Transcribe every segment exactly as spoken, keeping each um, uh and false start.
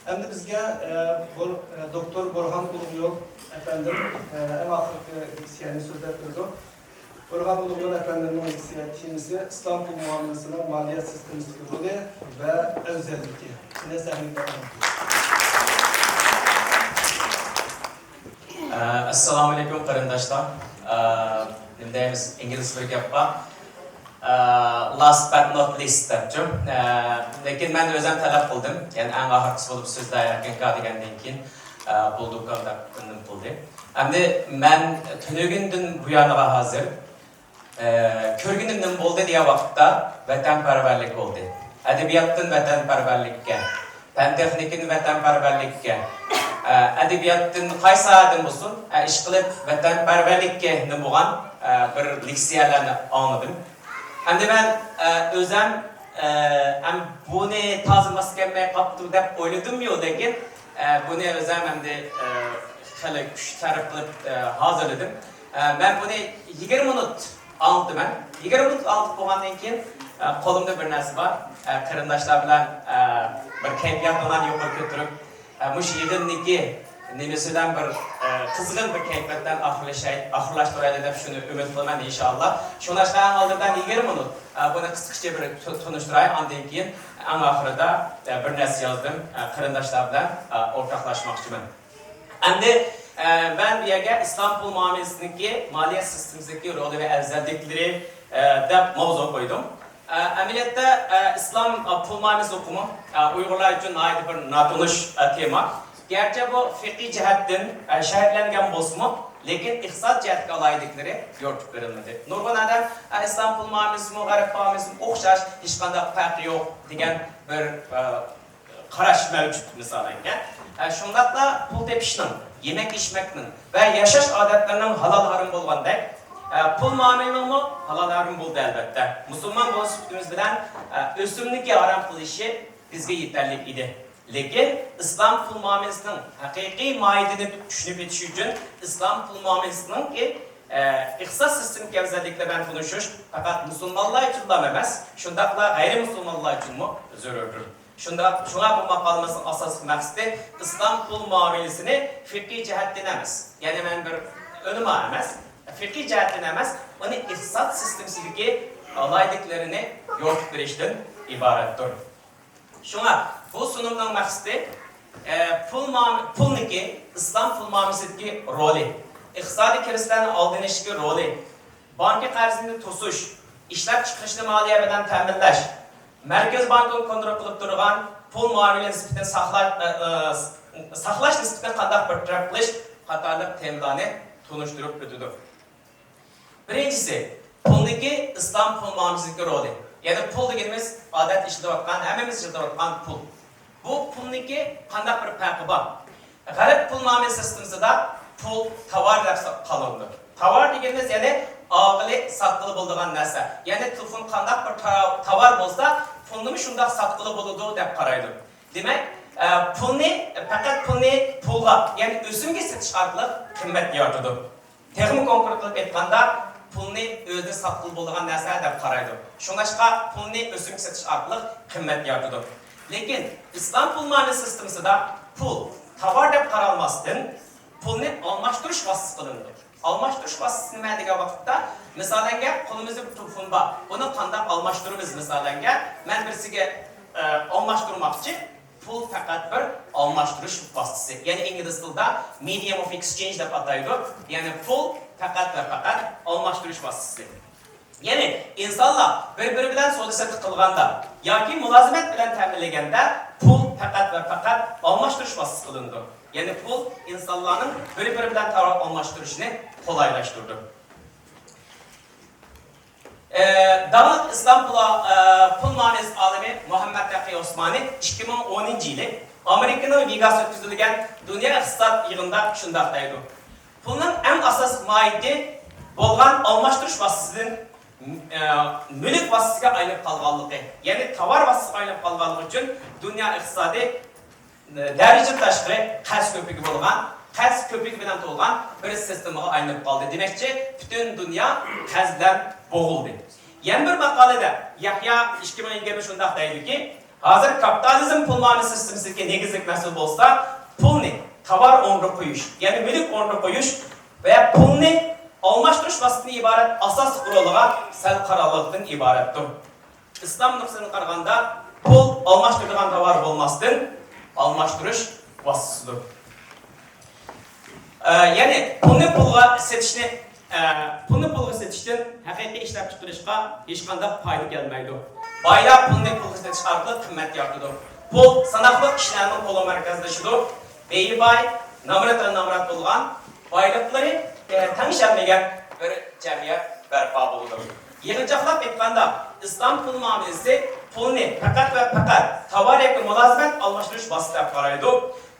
ئەمدى بىزگە، ئە، بۇر-، ئە، دوكتور بۇرھان ئۇلۇغيول ئەپەندىم، ئە، ئەڭ ئاخىرقى لېكسىيەنى سۆزلەپ بېرىدۇ. بۇرھان ئۇلۇغيول ئەپەندىمنىڭ لېكسىيە تېمىسى ئىسلام پۇل مۇئامىلىسىنىڭ مالىيە سىستېمىسىدىكى رولى ۋە ئەۋزەللىكى. سەھنىگە دەۋەت قىلىمىز. ئە، ئەسسالامۇئەلەيكۇم قېرىنداشلار. ئە، نېمە دەيمىز، ئىنگلىزچە بىر گەپ بار. ئە، last but not least دەپچۇ. ئە، لېكىن مەن ئۆزۈم تەلەپ قىلدىم. يەنى ئەڭ ئاخىرقىسى بولۇپ سۆزلەيەركەنكا دېگەندىن كېيىن، ئە، بولدۇقكا دەپ نېمە قىلدى. ئەمدى مەن تۈنۈگۈندىن بۇيانغا ھازىر ئە، كۆرگىنىم نېمە بولدى دېگەن ۋاقىتتا ۋەتەنپەرۋەرلىك بولدى. ئەدەبىياتتىن ۋەتەنپەرۋەرلىككە، پەن تېخنىكىدىن ۋەتەنپەرۋەرلىككە، ئە، ئەدەبىياتتىن قايسى ساھەدىن بولسۇن، ئە، ئىشقىلىپ ۋەتەنپەرۋەرلىككە نېمە بولغان، ئە، بىر لېكسىيەلەرنى ئاڭلىدىم. ئەمدى مەن، ئە، ئۆزەم، ئە، ئەم، بۇنى تازا ماس كەلمەي قاپتۇ دەپ ئويلىدىممۇ، لېكىن، ئە، بۇنى ئۆزەم ئەمدى، ئە، خېلى كۈچ سەرپ قىلىپ، ئە، ھازىرلىدىم. ئە، مەن بۇنى يىگىرمە مىنۇت ئاڭلىتىمەن. يىگىرمە مىنۇت ئاڭلىتىپ بولغاندىن كېيىن، ئە، قولۇمدا بىر نەرسە بار. ئە، قېرىنداشلار بىلەن، ئە، بىر كەيپىياتنى يۇقىرى كۆتۈرۈپ، ئە، مۇشۇ يىغىننىكى نېمىسى بىلەن بىر، ئە، قىزغىن بىر كەيپىيات بىلەن ئاخىرلىشاي-، ئاخىرلاشتۇرايلى دەپ شۇنى ئۈمىد قىلىمەن، ئىنشائاللا. شۇڭلاشقا ئەڭ ئالدىدا يىگىرمە مىنۇت، ئە، بۇنى قىسقىچە بىر تو-، تونۇشتۇراي. ئاندىن كېيىن ئەڭ ئاخىرىدا، ئە، بىر نەرسە يازدىم، ئە، قېرىنداشلار بىلەن، ئە، ئورتاقلاشماقچىمەن. ئەمدى، ئە، مەن بۇ يەرگە ئىسلام پۇل مۇئامىلىسىنىڭكى مالىيە سىستېمىسىدىكى رولى ۋە ئەۋزەللىكلىرى، ئە، دەپ ماۋزۇ قويدۇم. ئە، ئەمەلىيەتتە، ئە، ئىسلام، ئە، پۇل مۇئامىلىسى ئۇقۇمى، ئە، ئۇيغۇرلار ئۈچۈن ناھايىتى بىر ناتونۇش، ئە، تېما. گەرچە بۇ فىقھىي جەھەتتىن، ئە، شەرھلەنگەن بولسىمۇ، لېكىن ئىقتىساد جەھەتتىكى ئالاھىدىلىكلىرى يورۇتۇپ بېرىلمىدى. نۇرغۇن ئادەم، ئە، ئىسلام پۇل مۇئامىلىسىمۇ، غەرب پۇل مۇئامىلىسىمۇ ئوخشاش، ھېچقانداق پەرقى يوق دېگەن بىر، ئە، قاراش مەۋجۇت، مىسالەنگە. ئە، شۇنداقلا پۇل تېپىشنىڭ، يېمەك-ئىچمەكنىڭ ۋە ياشاش ئادەتلىرىنىڭ ھالال-ھارام بولغاندەك، ئە، پۇل مۇئامىلىنىڭمۇ ھالال-ھارام بولدى، ئەلۋەتتە. مۇسۇلمان بولۇش سۈپىتىمىز بىلەن، ئە، ئۆسۈملۈكى ھارام قىلىشى بىزگە يېتەرلىك ئىدى. لېكىن ئىسلام پۇل مۇئامىلىسىنىڭ ھەقىقىي ماھىيىتىنى چۈشىنىپ يېتىش ئۈچۈن ئىسلام پۇل مۇئامىلىسىنىڭكى، ئە، ئىقتىساد سىستېمىسى ئەۋزەللىكلىرى بىلەن تونۇشۇش پەقەت مۇسۇلمانلار ئۈچۈنلا ئەمەس، شۇنداقلا غەيرىي مۇسۇلمانلار ئۈچۈنمۇ زۆرۈردۇر. شۇنداق، شۇڭا بۇ ماقالىمىزنىڭ ئاساسلىق مەقسىتى ئىسلام پۇل مۇئامىلىسىنى فىقھىي جەھەتتىن ئەمەس، يەنى مەن بىر ئۆلىما ئەمەس، فىقھىي جەھەتتىن ئەمەس، ئۇنى ئىقتىساد سىستېمىسىدىكى ئالاھىدىلىكلىرىنى يورۇتۇپ بېرىشتىن ئىبارەتتۇر. شۇڭا بۇ سۇنۇمنىڭ مەقسىتى، ئە، پۇل مۇئام-، پۇلنىڭكى ئىسلام پۇل مۇئامىلىسىدىكى رولى، ئىقتىسادىي كىرىزىسلەرنى ئالدىنىشتىكى رولى، بانكا قەرزىنى توسۇش، ئىشلەپچىقىرىشنى مالىيە بىلەن تەمىنلەش، مەركەزىي بانكىنىڭ كونترول قىلىپ تۇرغان پۇل مۇئامىلە نىسبىتىنى ساقلاش، ئە، ئە، ساقلاش نىسبىتىنى قانداق بىر تەرەپ قىلىش قاتارلىق تېمىلارنى تونۇشتۇرۇپ ئۆتىدۇ. بىرىنچىسى، پۇلنىڭكى ئىسلام پۇل مۇئامىلىسىدىكى رولى. يەنى پۇل دېگىنىمىز ئادەتتە ئىشلىتىۋاتقان، ھەممىمىز ئىشلىتىۋاتقان پۇل. بۇ پۇلنىڭكى قانداق بىر پەرقى بار؟ غەرب پۇل مۇئامىلە سىستېمىسىدا پۇل تاۋار دەپ قارىلىدۇ. تاۋار دېگىنىمىز، يەنى ئالغىلى، ساتقىلى بولىدىغان نەرسە. يەنى تېلېفون قانداق بىر تا-، تاۋار بولسا، پۇلنىمۇ شۇنداق ساتقىلى بولىدۇ دەپ قارايدۇ. دېمەك، ئە، پۇلنى، پەقەت پۇلنى پۇلغا، يەنى ئۆسۈمگە سېتىش ئارقىلىق قىممەت يارىتىدۇ. تېخىمۇ كونكرېت قىلىپ ئېيتقاندا، پۇلنى ئۆزىنى ساتقىلى بولىدىغان نەرسە دەپ قارايدۇ. شۇڭلاشقا پۇلنى ئۆسۈمگە سېتىش ئارقىلىق قىممەت يارىتىدۇ. لېكىن ئىسلام پۇل مۇئامىلە سىستېمىسىدا پۇل تاۋار دەپ قارالماستىن، پۇلنى ئالماشتۇرۇش ۋاسىتىسى قىلىنىدۇ. ئالماشتۇرۇش ۋاسىتىسى نېمە دېگەن ۋاقىتتا، مىسالەنگە، قولىمىزدا بىر تېلېفون بار. بۇنى قانداق ئالماشتۇرىمىز؟ مىسالەنگە، مەن بىرسىگە، ئە، ئالماشتۇرماقچى. پۇل پەقەت بىر ئالماشتۇرۇش ۋاسىتىسى. يەنى ئىنگلىز تىلىدا medium of exchange دەپ ئاتايدۇ. يەنى پۇل پەقەت ۋە پەقەت ئالماشتۇرۇش ۋاسىتىسى. يەنى ئىنسانلار بىر-بىرى بىلەن سودا-سېتىق قىلغاندا ياكى مۇلازىمەت بىلەن تەمىنلىگەندە پۇل پەقەت ۋە پەقەت ئالماشتۇرۇش ۋاسىتىسى قىلىنىدۇ. يەنى پۇل ئىنسانلارنىڭ بىر-بىرى بىلەن تاۋار ئالماشتۇرۇشىنى قولايلاشتۇرىدۇ. ئە، داڭلىق ئىسلام پۇل، ئە، پۇل مۇئامىلىسى ئالىمى مۇھەممەد تەقى ئوسمانى ئىككى مىڭ ئونىنچى يىلى ئامېرىكىنىڭ ۋېگاستا ئۆتكۈزۈلگەن دۇنيا ئىقتىساد يىغىنىدا شۇنداق دەيدۇ: پۇلنىڭ ئەڭ ئاساسلىق ماھىيىتى بولغان ئالماشتۇرۇش ۋاسىتىسىدىن، ئە، مۈلۈك ۋاسىتىسىگە ئايلىنىپ قالغانلىقى، يەنى تاۋار ۋاسىتىسىگە ئايلىنىپ قالغانلىقى ئۈچۈن دۇنيا ئىقتىسادى دەرىجىدىن تاشقىرى قەرز كۆپۈكى بولغان، قەرز كۆپۈكى بىلەن تولغان بىر سىستېمىغا ئايلىنىپ قالدى. دېمەكچى، پۈتۈن دۇنيا قەرز بىلەن بوغۇلدى. يەنە بىر ماقالىدە يەھيا ئىككى مىڭ يىگىرمە شۇنداق دەيدۇكى، ھازىر كاپىتالىزم پۇل مۇئامىلە سىستېمىسىدىكى نېگىزلىك مەسىلە بولسا، پۇلنى تاۋار ئورنىغا قويۇش، يەنى مۈلۈك ئورنىغا قويۇش ۋە پۇلنى ئالماشتۇرۇش ۋاسىتىسىدىن ئىبارەت ئاساسلىق رولىغا سەل قارالغانلىقتىن ئىبارەتتۇر. ئىسلام نۇقتىسىدىن قارىغاندا، پۇل ئالماشتۇرىدىغان تاۋار بولماستىن، ئالماشتۇرۇش ۋاسىتىسىدۇر. ئە، يەنى پۇلنى پۇلغا سېتىشنى، ئە، پۇلنى پۇلغا سېتىشتىن ھەقىقىي ئىشلەپچىقىرىشقا ھېچقانداق پايدا كەلمەيدۇ. بايلار پۇلنى پۇلغا سېتىش ئارقىلىق قىممەت يارىتىدۇ. پۇل ساناقلىق كىشىلەرنىڭ قولىغا مەركەزلىشىدۇ. بېيى باي، نامراتلار نامرات بولغان، بايلىقلىرى، ئە، تەڭشەلمىگەن بىر جەمئىيەت بەرپا بولىدۇ. يىغىنچاقلاپ ئېيتقاندا، ئىسلام پۇل مۇئامىلىسى پۇلنى پەقەت ۋە پەقەت تاۋار ياكى مۇلازىمەت ئالماشتۇرۇش ۋاسىتىسى دەپ قارايدۇ.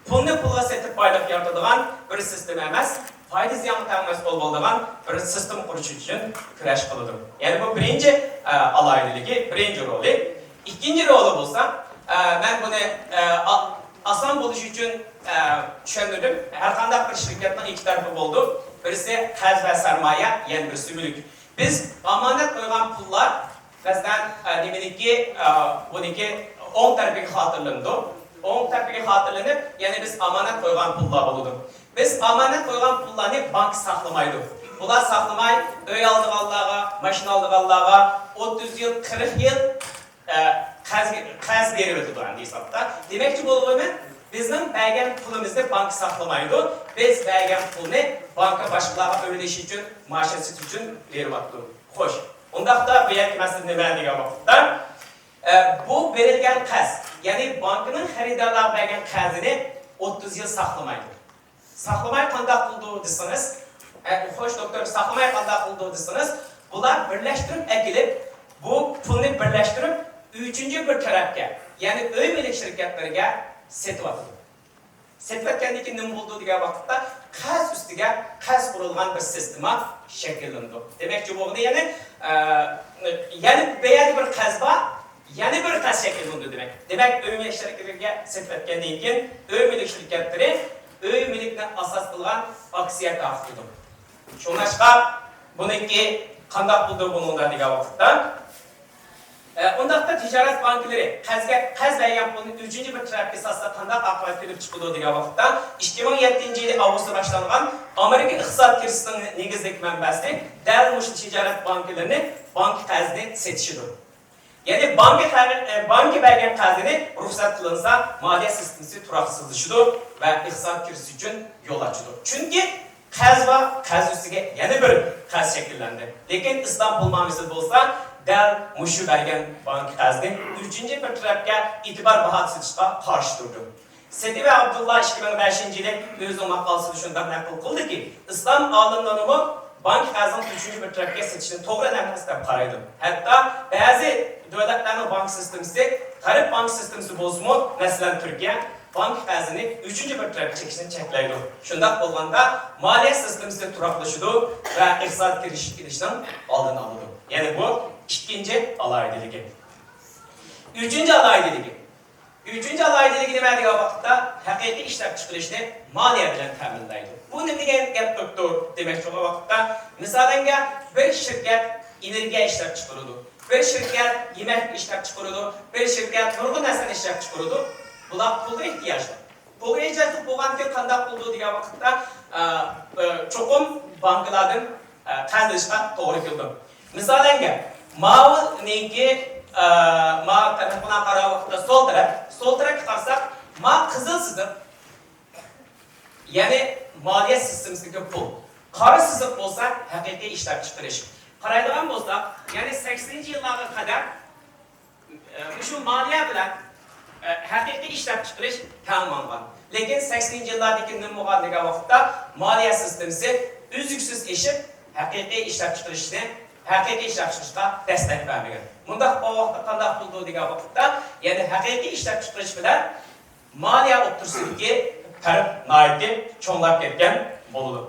پۇلنى پۇلغا سېتىپ بايلىق يارىتىدىغان بىر سىستېما ئەمەس، پايدا زىيانغا تەڭ مەسئۇل بولىدىغان بىر سىستېما قۇرۇش ئۈچۈن كۈرەش قىلىدۇ. يەنى بۇ بىرىنچى، ئە، ئالاھىدىلىكى، بىرىنچى رولى. ئىككىنچى رولى بولسا، ئە، مەن بۇنى، ئە، ئا-، ئاسان بولۇشى ئۈچۈن، ئە، چۈشەندۈردۈم. ھەر قانداق بىر شىركەتنىڭ ئىككى تەرىپى بولىدۇ. بىرسى قەرز ۋە سەرمايە، يەنە بىرسى مۈلۈك. بىز ئامانەت قويغان پۇللار، مەسىلەن، ئە، نېمىنىڭكى، ئە، بۇنىڭكى ئوڭ تەرىپىگە خاتىرىلىنىدۇ. ئوڭ تەرىپىگە خاتىرىلىنىپ، يەنى بىز ئامانەت قويغان پۇللار بولىدۇ. بىز ئامانەت قويغان پۇللارنى بانكا ساقلىمايدۇ. بۇلار ساقلىماي، ئۆي ئالىدىغانلارغا، ماشىنا ئالىدىغانلارغا ئوتتۇز يىل، قىرىق يىل، ئە، قەرز، قەرز بېرىۋېتىدۇ ئەمدى ھېسابتا. دېمەكچى بولغىنىم، بىزنىڭ بەرگەن پۇلىمىزنى بانكا ساقلىمايدۇ. بىز بەرگەن پۇلنى بانكا باشقىلارغا ئۆيلىشىش ئۈچۈن، مائاشات سېتىش ئۈچۈن بېرىۋاتىدۇ. خوش، ئۇنداقتا بۇ يەردىكى مەسىلە نېمە دېگەن ۋاقىتتا، ئە، بۇ بېرىلگەن قەرز، يەنى بانكىنىڭ خېرىدارلارغا بەرگەن قەرزىنى ئوتتۇز يىل ساقلىمايدۇ. ساقلىماي قانداق قىلىدۇ دېسىڭىز، ئە، خوش دوكتور، ساقلىماي قانداق قىلىدۇ دېسىڭىز، بۇلار بىرلەشتۈرۈپ ئەكېلىپ، بۇ پۇلنى بىرلەشتۈرۈپ، ئۈچىنچى بىر تەرەپكە، يەنى ئۆي مۈلۈك شىركەتلىرىگە سېتىۋاتىدۇ. سېتىۋەتكەندىن كېيىن نېمە بولىدۇ دېگەن ۋاقىتتا، قەرز ئۈستىگە قەرز قۇرۇلغان بىر سىستېما شەكىللىنىدۇ. دېمەكچى بولغىنى يەنى، ئە، يەنە بۇ يەردە بىر قەرز بار، يەنە بىر قەرز شەكىللىنىدۇ دېمەك. دېمەك، ئۆي مۈلۈك شىركەتلىرىگە سېتىۋەتكەندىن كېيىن، ئۆي مۈلۈك شىركەتلىرى ئۆي مۈلۈكنى ئاساس قىلغان ئاكسىيە تارقىتىدۇ. شۇڭلاشقا، بۇنىڭكى قانداق بولىدۇ بۇنىڭدا دېگەن ۋاقىتتا، ئە، ئۇنداقتا تىجارەت بانكىلىرى قەرزگە، قەرز بەرگەن پۇلنى ئۈچىنچى بىر تەرەپكە ساتسا قانداق ئاقىۋەت كېلىپ چىقىدۇ دېگەن ۋاقىتتا، ئىككى مىڭ يەتتىنچى يىلى ئاۋغۇستتا باشلانغان ئامېرىكا ئىقتىساد كىرىزىسىنىڭ نېگىزلىك مەنبەسى دەل مۇشۇ تىجارەت بانكىلىرىنى بانكا قەرزىنى سېتىشىدۇر. يەنى بانكا قەرزى، ئە، بانكا بەرگەن قەرزىنى رۇخسەت قىلىنسا، مالىيە سىستېمىسى تۇراقسىزلىشىدۇ ۋە ئىقتىساد كىرىزىسى ئۈچۈن يول ئاچىدۇ. چۈنكى قەرز بار، قەرز ئۈستىگە يەنە بىر قەرز شەكىللەندى. لېكىن ئىسلام پۇل مۇئامىلىسىدە بولسا، دەل مۇشۇ بەرگەن بانكا قەرزنى ئۈچىنچى بىر تەرەپكە ئېتىبار باھادا سېتىشقا قارشى تۇرىدۇ. سېدى ۋە ئابدۇللا ئىككى مىڭ بەشىنچى يىلى ئۆزىنىڭ ماقالىسىدا شۇنداق نەقىل قىلدىكى، ئىسلام ئالىملىرىمۇ بانكا قەرزىنىڭ ئۈچىنچى بىر تەرەپكە سېتىشنى توغرا ئەمەس دەپ قارايدۇ. ھەتتا بەزى دۆلەتلەرنىڭ بانكا سىستېمىسى، غەرب بانكا سىستېمىسى بولسىمۇ، مەسىلەن، تۈركىيە، بانكا قەرزىنى ئۈچىنچى بىر تەرەپكە چېكىشنى چەكلەيدۇ. شۇنداق بولغاندا، مالىيە سىستېمىسى تۇراقلىشىدۇ ۋە ئىقتىساد كىرىشىپ كېتىشنىڭ ئالدىنى ئالىدۇ. يەنى بۇ ئىككىنچى ئالاھىدىلىكى. ئۈچىنچى ئالاھىدىلىكى. ئۈچىنچى ئالاھىدىلىكى نېمە دېگەن ۋاقىتتا، ھەقىقىي ئىشلەپچىقىرىشنى مالىيە بىلەن تەمىنلەيدۇ. بۇ نېمە دېگەن گەپ بوپتۇ دېمەكچى بولغان ۋاقىتتا، مىسالەنگە، بىر شىركەت ئېنېرگىيە ئىشلەپچىقىرىدۇ، بىر شىركەت يېمەك ئىشلەپچىقىرىدۇ، بىر شىركەت نۇرغۇن نەرسىنى ئىشلەپچىقىرىدۇ. بۇلار پۇلغا ئېھتىياجلىق. پۇلغا ئېھتىياجلىق بولغاندىكىن قانداق بولىدۇ دېگەن ۋاقىتتا، ئە، ئە، چوقۇم بانكىلاردىن، ئە، قەرز ئېلىشقا توغرا كېلىدۇ. مىسالەنگە، ماۋۇنىڭكى، ئە، ماۋۇ تەرەپ بىلەن قارىغان ۋاقىتتا سول تەرەپ، سول تەرەپكە قارىساق، ما قىزىل سىزىق، يەنى مالىيە سىستېمىسىدىكى پۇل. قارا سىزىق بولسا ھەقىقىي ئىشلەپچىقىرىش. قارايدىغان بولساق، يەنى سەكسىنىنچى يىللارغا قەدەر، ئە، مۇشۇ مالىيە بىلەن، ئە، ھەقىقىي ئىشلەپچىقىرىش تەڭ ماڭغان. لېكىن سەكسىنىنچى يىللاردىكى نېمە بولغان دېگەن ۋاقىتتا، مالىيە سىستېمىسى ئۈزلۈكسىز ئېشىپ، ھەقىقىي ئىشلەپچىقىرىشنى، ھەقىقىي ئىشلەپچىقىرىشقا دەستەك بەرمىگەن. مۇنداق بولغان ۋاقىتتا قانداق بولىدۇ دېگەن ۋاقىتتا، يەنى ھەقىقىي ئىشلەپچىقىرىش بىلەن مالىيە ئوتتۇرىسىدىكى پەرق ناھايىتى چوڭلاپ كەتكەن بولىدۇ.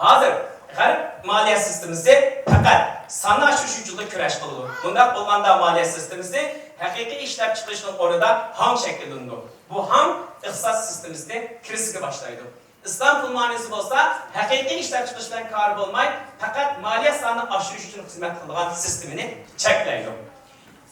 ھازىر غەرب مالىيە سىستېمىسى پەقەت ساننى ئاشۇرۇش ئۈچۈنلا كۈرەش قىلىدۇ. بۇنداق بولغاندا مالىيە سىستېمىسى ھەقىقىي ئىشلەپچىقىرىشنىڭ ئورنىدا ھاڭ شەكىللىنىدۇ. بۇ ھاڭ ئىقتىساد سىستېمىسىنى كىرىزىسكە باشلايدۇ. ئىسلام پۇل مۇئامىلىسى بولسا ھەقىقىي ئىشلەپچىقىرىش بىلەن كارى بولماي، پەقەت مالىيە سانىنى ئاشۇرۇش ئۈچۈن خىزمەت قىلىدىغان سىستېمىنى چەكلەيدۇ.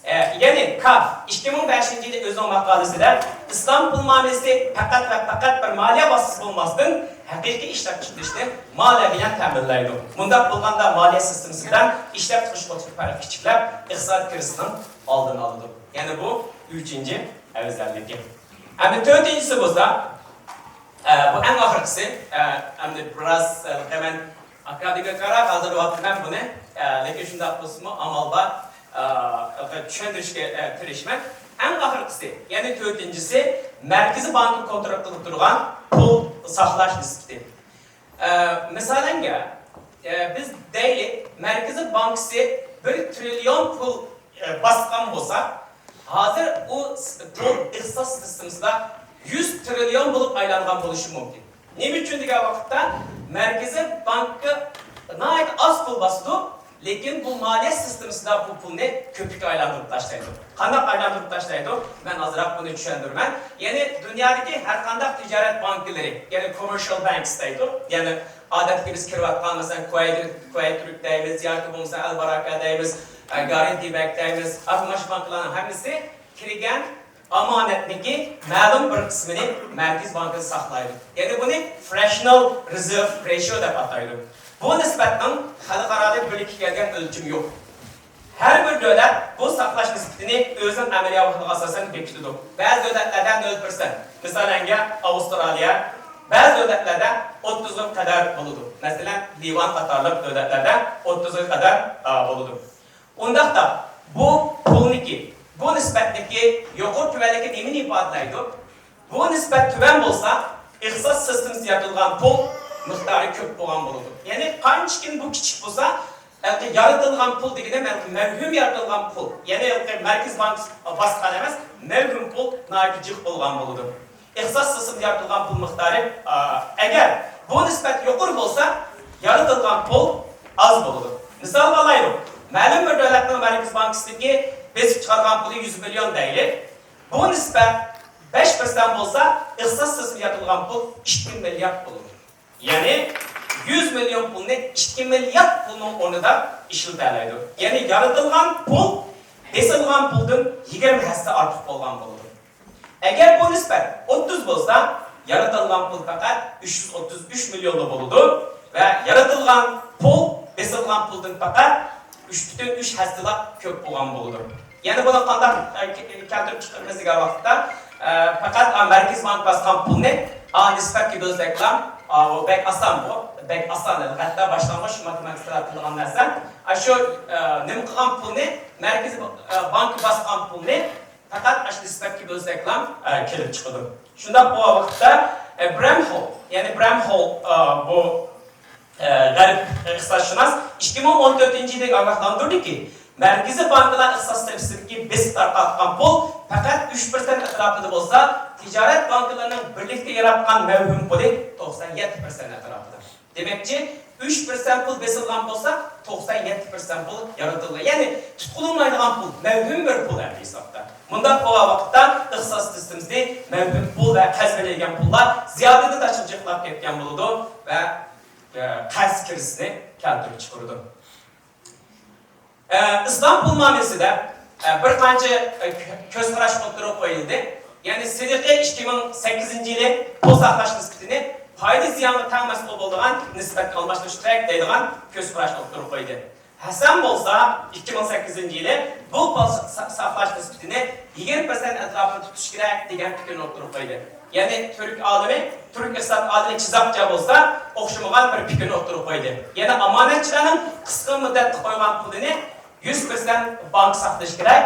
ئە، يەنى كاف ئىككى مىڭ بەشىنچى يىلى ئۆزىنىڭ ماقالىسىدە، ئىسلام پۇل مۇئامىلىسى پەقەت ۋە پەقەت بىر مالىيە ۋاسىتىسى بولماستىن، ھەقىقىي ئىشلەپچىقىرىشنى مالىيە بىلەن تەمىنلەيدۇ. مۇنداق بولغاندا، مالىيە سىستېمىسى بىلەن ئىشلەپچىقىرىش ئوتتۇرا پەرقى كىچىكلەپ، ئىقتىساد كىرىزىسىنىڭ ئالدىنى ئالىدۇ. يەنى بۇ ئۈچىنچى ئەۋزەللىكى. ئەمدى تۆتىنچىسى بولسا، ئە، بۇ ئەڭ ئاخىرقىسى. ئە، ئەمدى بىراز، ئە، مەن ئاكادېمىك قاراپ ھازىرلاۋاتىمەن بۇنى. ئە، لېكىن شۇنداق بولسىمۇ ئامال بار. ئە، چۈشەندۈرۈشكە، ئە، تىرىشىمەن. ئەڭ ئاخىرقىسى، يەنى تۆتىنچىسى، مەركىزىي بانكا كونترول قىلىپ تۇرغان پۇل ساقلاش نىسبىتى. ئە، مىسالەنگە، ئە، بىز دەيلى، مەركىزىي بانكىسى بىر تىرىليون پۇل، ئە، باسقان بولسا، ھازىر ئۇ س-، پۇل ئىقتىساد سىستېمىسىدا يۈز تىرىليون بولۇپ ئايلانغان بولۇشى مۇمكىن. نېمە ئۈچۈن دېگەن ۋاقىتتا، مەركىزىي بانكا ناھايىتى ئاز پۇل باسىدۇ، لېكىن بۇ مالىيە سىستېمىسىدا بۇ پۇلنى كۆپۈككە ئايلاندۇرۇپ تاشلايدۇ. قانداق ئايلاندۇرۇپ تاشلايدۇ؟ مەن ئازراق بۇنى چۈشەندۈرىمەن. يەنى دۇنيادىكى ھەر قانداق تىجارەت بانكىلىرى، يەنى كوممېرشىيال بانكس دەيدۇ. يەنى ئادەتتىكى بىز كىرىۋاتقان، مەسىلەن، كۇۋەيت، كۇۋەيت تۈرك دەيمىز ياكى بولمىسا ئەل باراكا دەيمىز، ئە، گارانتى بانك دەيمىز، ئاشۇ بانكىلارنىڭ ھەممىسى كىرگەن ئامانەتنىڭكى مەلۇم بىر قىسمىنى مەركىزىي بانكىدا ساقلايدۇ. يەنى بۇنى fractional reserve ratio دەپ ئاتايدۇ. بۇ نىسبەتنىڭ خەلقئارادا بىرلىككە كەلگەن ئۆلچىمى يوق. ھەر بىر دۆلەت بۇ ساقلاش نىسبىتىنى ئۆزىنىڭ ئەمەلىي ئەھۋالىغا ئاساسەن بېكىتىدۇ. بەزى دۆلەتلەردە نۆل پىرسەنت، مىسالەنگە ئاۋسترالىيە، بەزى دۆلەتلەردە ئوتتۇزغا قەدەر بولىدۇ. مەسىلەن، لىۋان قاتارلىق دۆلەتلەردە ئوتتۇزغا قەدەر، ئا، بولىدۇ. ئۇنداقتا بۇ پۇلنىكى، بۇ نىسبەتنىكى يۇقىرى تۆۋەنلىكى نېمىنى ئىپادىلەيدۇ؟ بۇ نىسبەت تۆۋەن بولسا، ئىقتىساد سىستېمىسىدا يارىتىلغان پۇل مىقدارى كۆپ بولغان بولىدۇ. يەنى قانچىكىن بۇ كىچىك بولسا، ھېلىقى يارىتىلغان پۇل دېگىنى مەۋھۇم يارىتىلغان پۇل. يەنى ھېلىقى مەركىزىي بانك باسقان ئەمەس، مەۋھۇم پۇل ناھايىتى جىق بولغان بولىدۇ. ئىقتىساد سىستېمىسىدا يارىتىلغان پۇل مىقدارى، ئا، ئەگەر بۇ نىسبەت يۇقىرى بولسا، يارىتىلغان پۇل ئاز بولىدۇ. مىسالغا ئالايلۇق، مەلۇم بىر دۆلەتنىڭ مەركىزىي بانكىسىدىكى بېسىپ چىقارغان پۇلى يۈز مىليون دەيلى. بۇ نىسبەت بەش پىرسەنت بولسا، ئىقتىساد سىستېمىسىدا يارىتىلغان پۇل ئىككى مىليارد بولىدۇ. يەنى يۈز مىليون پۇلنى ئىككى مىليارد پۇلنىڭ ئورنىدا ئىشلىتەلەيدۇ. يەنى يارىتىلغان پۇل بېسىلغان پۇلدىن يىگىرمە ھەسسە ئارتۇق بولغان بولىدۇ. ئەگەر بۇ نىسبەت ئوتتۇز بولسا، يارىتىلغان پۇل پەقەت ئۈچ يۈز ئوتتۇز ئۈچ مىليونلا بولىدۇ ۋە يارىتىلغان پۇل بېسىلغان پۇلدىن پەقەت ئۈچ پۈتۈن ئۈچ ھەسسىلا كۆپ بولغان بولىدۇ. يەنە بۇنى قانداق، ئە، كە-، كەلتۈرۈپ چىقىرىمىز دېگەن ۋاقىتتا، ئە، پەقەت، ئا، مەركىزىي بانكا باسقان پۇلنى، ئا، نىسبەتكە بۆلسەكلا، ئا، ئۇ بەك ئاسان بۇ. بەك ئاسان، ھەتتا باشلانغۇچ ماتېماتىكىدا قىلىدىغان نەرسە. ئا، شۇ، ئە، نېمە قىلغان پۇلنى مەركىزىي با-، ئە، بانكا باسقان پۇلنى پەقەت ئاشۇ نىسبەتكە بۆلسەكلا، ئە، كېلىپ چىقىدۇ. شۇنداق بولغان ۋاقىتتا، ئە، برامهول، يەنى برامهول، ئە، بۇ، ئە، غەرب ئىقتىسادشۇناس ئىككى مىڭ ئون تۆتىنچى يىلى ئاگاھلاندۇردىكى، مەركىزىي بانكىلار ئىقتىساد سىستېمىسىدىكى بېسىپ تارقاتقان پۇل پەقەت ئۈچ پىرسەنت ئەتراپىدا بولسا، تىجارەت بانكىلىرىنىڭ بىرلىكتە ياراتقان مەۋھۇم پۇلى توقسان يەتتە پىرسەنت ئەتراپىدا. دېمەكچى، ئۈچ پىرسەنت پۇل بېسىلغان بولسا، توقسان يەتتە پىرسەنت پۇل يارىتىلغان. يەنى تۇتقىلى بولمايدىغان پۇل، مەۋھۇم بىر پۇل ئەمەلىي ھېسابتا. مۇنداق بولغان ۋاقىتتا ئىقتىساد سىستېمىسى مەۋھۇم پۇل ۋە قەرز بېرىلگەن پۇللار زىيادىدىن تاشقىرى جىقلاپ كەتكەن بولىدۇ ۋە، ئە، قەرز كىرىزىسىنى كەلتۈرۈپ چىقىرىدۇ. ئە، ئىسلام پۇل مۇئامىلىسىدە، ئە، بىر قانچە، ئە، كۆ-، كۆز قاراش ئوتتۇرىغا قويۇلدى. يەنى سېدىقى ئىككى مىڭ سەككىزىنچى يىلى پۇل ساقلاش نىسبىتىنى پايدا زىيانغا تەڭ مەسئۇل بولىدىغان نىسبەتكە ئالماشتۇرۇش كېرەك دەيدىغان كۆز قاراش ئوتتۇرىغا قويدى. ھەسەن بولسا ئىككى مىڭ سەككىزىنچى يىلى بۇ پۇل سا-، سا-، ساقلاش نىسبىتىنى يىگىرمە پىرسەنت ئەتراپىدا تۇتۇش كېرەك دېگەن پىكىرنى ئوتتۇرىغا قويدى. يەنى تۈرك ئالىمى، تۈرك ئىقتىساد ئالىمى چىزاقچا بولسا ئوخشىمىغان بىر پىكىرنى ئوتتۇرىغا قويدى. يەنى ئامانەتچىلەرنىڭ قىسقا مۇددەتتە قويغان پۇلىنى يۈز پىرسەنت بانكا ساقلىشى كېرەك.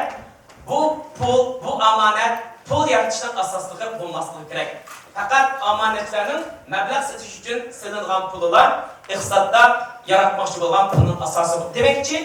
بۇ پۇل، بۇ ئامانەت پۇل يارىتىشنىڭ ئاساسلىقى بولماسلىقى كېرەك. پەقەت ئامانەتچىلەرنىڭ مەبلەغ سېتىش ئۈچۈن سېلىنغان پۇلىلا ئىقتىسادتا ياراتماقچى بولغان پۇلنىڭ ئاساسى. دېمەكچى،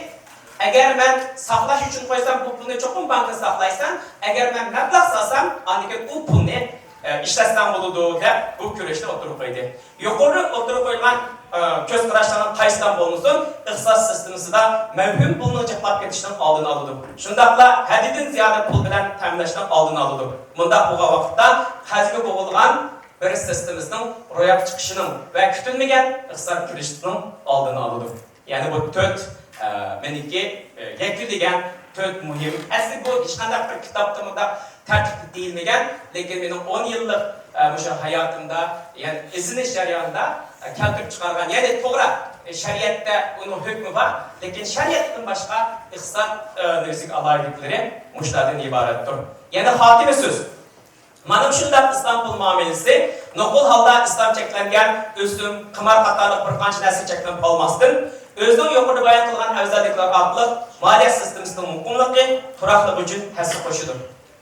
ئەگەر مەن ساقلاش ئۈچۈن قويسام، بۇ پۇلنى چوقۇم بانكىدا ساقلايسەن. ئەگەر مەن مەبلەغ سالسام، ئاندىن كېيىن ئۇ پۇلنى، ئە، ئىشلەتسەڭ بولىدۇ، دەپ بۇ كۈرەشنى ئوتتۇرىغا قويدى. يۇقىرىدا ئوتتۇرىغا قويۇلغان، ئە، كۆز قاراشلارنىڭ قايسىلا بولمىسۇن، ئىقتىساد سىستېمىسىدا مەۋھۇم پۇلنىڭ جىقلاپ كېتىشىنىڭ ئالدىنى ئالىدۇ. شۇنداقلا ھەددىدىن زىيادە پۇل بىلەن تەمىنلەشنىڭ ئالدىنى ئالىدۇ. مۇنداق بولغان ۋاقىتتا قەرزگە بوغۇلغان بىر سىستېمىسىنىڭ روياپقا چىقىشىنىڭ ۋە كۈتۈلمىگەن ئىقتىساد كىرىزىسىنىڭ ئالدىنى ئالىدۇ. يەنى بۇ تۆت، ئە، مېنىڭكى، ئە، يەكۈنلىگەن تۆت مۇھىم. ئەسلى بۇ ھېچقانداق بىر كىتابتا مۇنداق تەرتىپلىك دېيىلمىگەن، لېكىن مېنىڭ ئون يىللىق، ئە، مۇشۇ ھاياتىمدا، يەنى ئىزدىنىش جەريانىدا، ئە، كەلتۈرۈپ چىقارغان، يەنى توغرا، ئە، شەرىئەتتە ئۇنىڭ ھۆكمى بار، لېكىن شەرىئەتتىن باشقا ئىقتىساد، ئە، نېمىسىدىكى ئالاھىدىلىكلىرى مۇشۇلاردىن ئىبارەتتۇر. يەنە خاتىمە سۆز. مانا مۇشۇنداق ئىسلام پۇل مۇئامىلىسى نوقۇل ھالدا ئىسلام چەكلەنگەن ئۆسۈم، قىمار قاتارلىق بىر قانچە نەرسە چەكلىنىپ قالماستىن، ئۆزىنىڭ يۇقىرىدا بايان قىلغان ئەۋزەللىكلىرى ئارقىلىق مالىيە سىستېمىسىنىڭ مۇقىملىقى، تۇراقلىقى ئۈچۈن ھەسسە قوشىدۇ.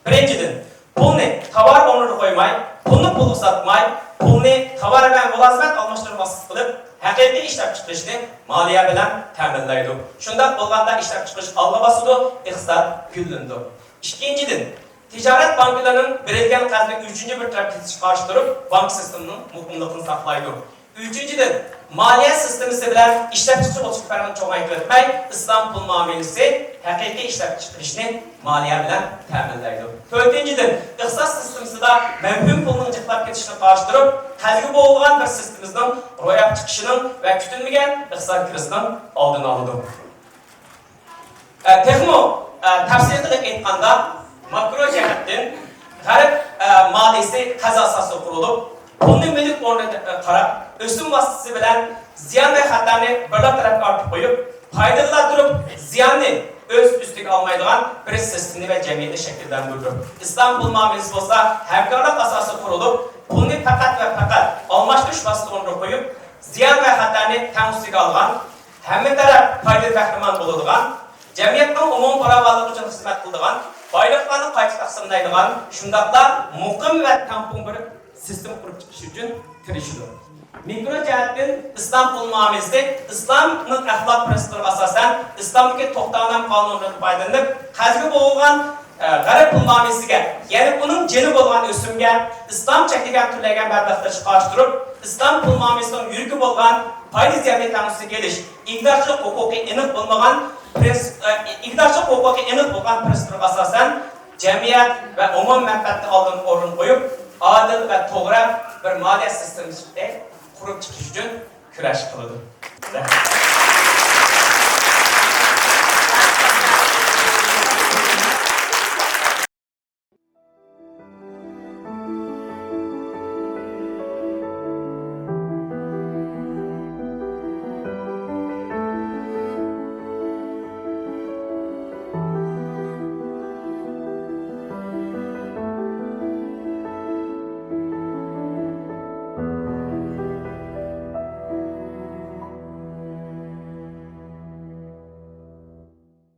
بىرىنچىدىن، پۇلنى تاۋار ئورنىدا قويماي، پۇلنى پۇلغا ساتماي، پۇلنى تاۋار بىلەن مۇلازىمەت ئالماشتۇرۇش ۋاسىتىسى قىلىپ، ھەقىقىي ئىشلەپچىقىرىشنى مالىيە بىلەن تەمىنلەيدۇ. شۇنداق بولغاندا ئىشلەپچىقىرىش ئالغا باسىدۇ، ئىقتىساد گۈللىنىدۇ. ئىككىنچىدىن، تىجارەت بانكىلىرىنىڭ بېرىلگەن قەرزنى ئۈچىنچى بىر تەرەپ كېسىشكە قارشى تۇرۇپ، بانكا سىستېمىنىڭ مۇقىملىقىنى ساقلايدۇ. ئۈچىنچىدىن، مالىيە سىستېمىسى بىلەن ئىشلەپچىقىرىش ئوتتۇرىسىدىكى پەرقنى چوڭايتىۋەتمەي، ئىسلام پۇل مۇئامىلىسى ھەقىقىي ئىشلەپچىقىرىشنى مالىيە بىلەن تەمىنلەيدۇ. تۆتىنچىدىن، ئىقتىساد سىستېمىسىدا مەۋھۇم پۇلنىڭ جىقلاپ كېتىشىگە قارشى تۇرۇپ، قەرزگە بوغۇلغان بىر سىستېمىمىزنىڭ روياپقا چىقىشىنىڭ ۋە كۈتۈلمىگەن ئىقتىساد كىرىزىسىنىڭ ئالدىنى ئالىدۇ. ئە، تېخىمۇ، ئە، تەپسىلىي قىلىپ ئېيتقاندا، ماكرو جەھەتتىن غەرب، ئە، مالىيىسى قەرز ئاساسىدا قۇرۇلۇپ، پۇلنى مۈلۈك ئورنىدا، ئە، قاراپ، ئۆسۈم ۋاسىتىسى بىلەن زىيان ۋە خەتەرنى بىرلا تەرەپكە ئارتىپ قويۇپ، پايدىغىلا تۇرۇپ، زىياننى ئۆز ئۈستىگە ئالمايدىغان بىر سىستېمىنى ۋە جەمئىيەتنى شەكىللەندۈرىدۇ. ئىسلام پۇل مۇئامىلىسى بولسا ھەمكارلىق ئاساسىدا قۇرۇلۇپ، پۇلنى پەقەت ۋە پەقەت ئالماشتۇرۇش ۋاسىتىسى ئورنىدا قويۇپ، زىيان ۋە خەتەرنى تەڭ ئۈستىگە ئالغان، ھەممە تەرەپ پايدىدىن بەھرىمەن بولىدىغان، جەمئىيەتنىڭ ئومۇمىي پاراۋانلىقى ئۈچۈن خىزمەت قىلىدىغان، بايلىقلارنى قايتا تەقسىملەيدىغان، شۇنداقلا مۇقىم ۋە تەڭپۇڭ بىر سىستېما قۇرۇپ چىقىش ئۈچۈن تىرىشىدۇ. مىكرو جەھەتتىن ئىسلام پۇل مۇئامىلىسى ئىسلامنىڭ ئەخلاق پىرىنسىپلىرىغا ئاساسەن، ئىسلامدىكى توختامنامە قانۇنلىرىدىن پايدىلىنىپ، قەرزگە بوغۇلغان، ئە، غەرب پۇل مۇئامىلىسىگە، يەنى ئۇنىڭ جېنى بولغان ئۆسۈمگە، ئىسلام چەكلىگەن تۈرلەرگە مەبلەغ قىلىشقا قارشى تۇرۇپ، ئىسلام پۇل مۇئامىلىسىنىڭ يۈرىكى بولغان پايدا زىياننى تەڭ ئۈستىگە ئېلىش، ئىگىدارچىلىق ھوقۇقى ئېنىق بولمىغان پىرىنسىپ، ئە، ئىگىدارچىلىق ھوقۇقى ئېنىق بولغان پىرىنسىپلىرىغا ئاساسەن، جەمئىيەت ۋە ئومۇمىي مەنپەئەتنى ئالدىنقى ئورۇنغا قويۇپ، ئادىل ۋە توغرا بىر مالىيە سىستېمىسى قۇرۇپ چىقىش ئۈچۈن كۈرەش قىلىدۇ. رەھمەت.